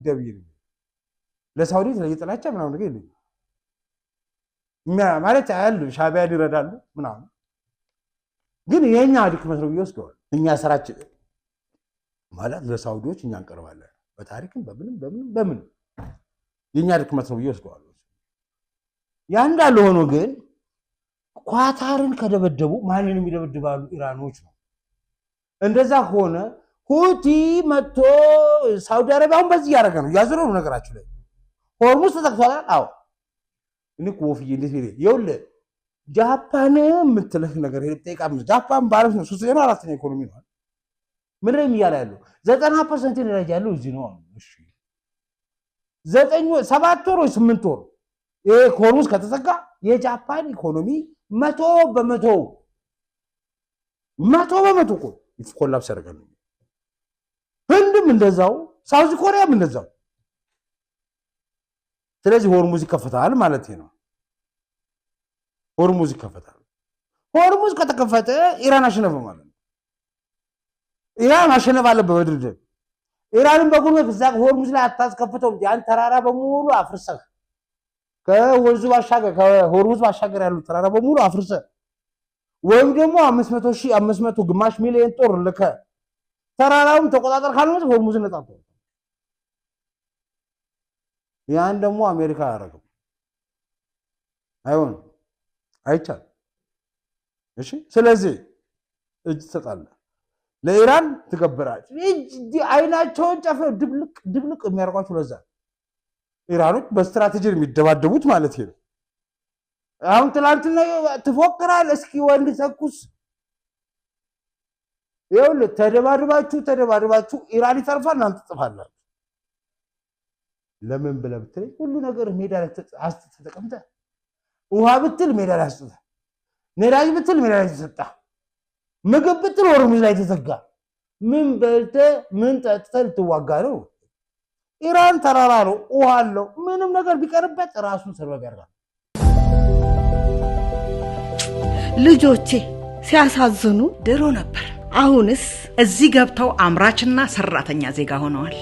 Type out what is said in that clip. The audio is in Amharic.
ብዬ ነው። ለሳውዲ የተለየ ጥላቻ ምናምን ነገር የለኝም። ማለት ያሉ ሻዕቢያን ይረዳሉ ምናምን፣ ግን የእኛ ድክመት ነው ብዬ ወስደዋል። እኛ ስራችን ማለት ለሳውዲዎች እኛ እንቀርባለን በታሪክም በምንም በምንም በምንም፣ የእኛ ድክመት ነው ብዬ ወስደዋለሁ። ያ እንዳለ ሆኖ ግን ኳታርን ከደበደቡ ማንንም ይደበድባሉ? ኢራኖች ነው። እንደዛ ከሆነ ሁቲ መጥቶ ሳውዲ አረቢያውን በዚህ እያደረገ ነው፣ እያዞረ ነው። ነገራችሁ ላይ ሆርሙዝ ተዘግቷል። አዎ፣ እኔ እኮ ወፍዬ እንዴት ይሄ ይኸውልህ ጃፓን የምትልህ ነገር ሄደህ ብጠይቃት ጃፓን በዓለም ነው ሶስተኛ ነው አራተኛ ኢኮኖሚ ነው። ምንድን ነው እያለ ያለው? 90% ነዳጅ ያለው እዚህ ነው አሉ። እሺ፣ 9 ወር፣ 7 ወር ወይ 8 ወር ይሄ ሆርሙዝ ከተዘጋ የጃፓን ኢኮኖሚ 100%፣ 100% እኮ collapse ያደርጋል። ህንድም እንደዛው፣ South Korea ም እንደዛው። ስለዚህ ሆርሙዝ ይከፈታል ማለት ነው። ሆርሙዝ ይከፈታል። ሆርሙዝ ከተከፈተ ኢራን አሸነፈ ማለት ነው። ኢራን ማሸነፍ አለበት በድርድር። ኢራንን በጉልበት እዛ ሆርሙዝ ላይ አታስከፍተውም። ያን ተራራ በሙሉ አፍርሰህ፣ ከወንዙ ባሻገር፣ ከሆርሙዝ ባሻገር ያሉ ተራራ በሙሉ አፍርሰህ ወይም ደግሞ 500,000፣ 500፣ ግማሽ ሚሊዮን ጦር ልከህ ተራራውን ተቆጣጠር፣ ካልሆነ ሆርሙዝን ነጻ አትወጣም። ያን ደግሞ አሜሪካ አያደርግም። አይሆንም፣ አይቻልም። እሺ፣ ስለዚህ እጅ ትሰጣለህ፣ ለኢራን ትገብራለህ። እጅ አይናቸውን ጨፍነው ድብልቅ ድብልቅ የሚያደርጓቸው ለዛ ነው። ኢራኖች በስትራቴጂ የሚደባደቡት ማለት ነው። አሁን ትላንትና ትፎክራል፣ እስኪ ወንድ ተኩስ። ይኸውልህ ተደባድባችሁ ተደባድባችሁ ኢራን ይተርፋል፣ እናንተ ትጥፋላችሁ። ለምን ብለህ ብትለኝ ሁሉ ነገር ሜዳ ላይ አስጥተህ ተቀምጠህ፣ ውሃ ብትል ሜዳ ላይ አስጥተህ፣ ነዳጅ ብትል ሜዳ ላይ ተሰጣ፣ ምግብ ብትል ሆርሙዝ ላይ ተዘጋ። ምን በልተህ ምን ጠጥተህ ልትዋጋ ነው? ኢራን ተራራ ነው፣ ውሃ አለው። ምንም ነገር ቢቀርበት ራሱን survive ያደርጋል። ልጆቼ ሲያሳዝኑ። ድሮ ነበር። አሁንስ እዚህ ገብተው አምራችና ሰራተኛ ዜጋ ሆነዋል።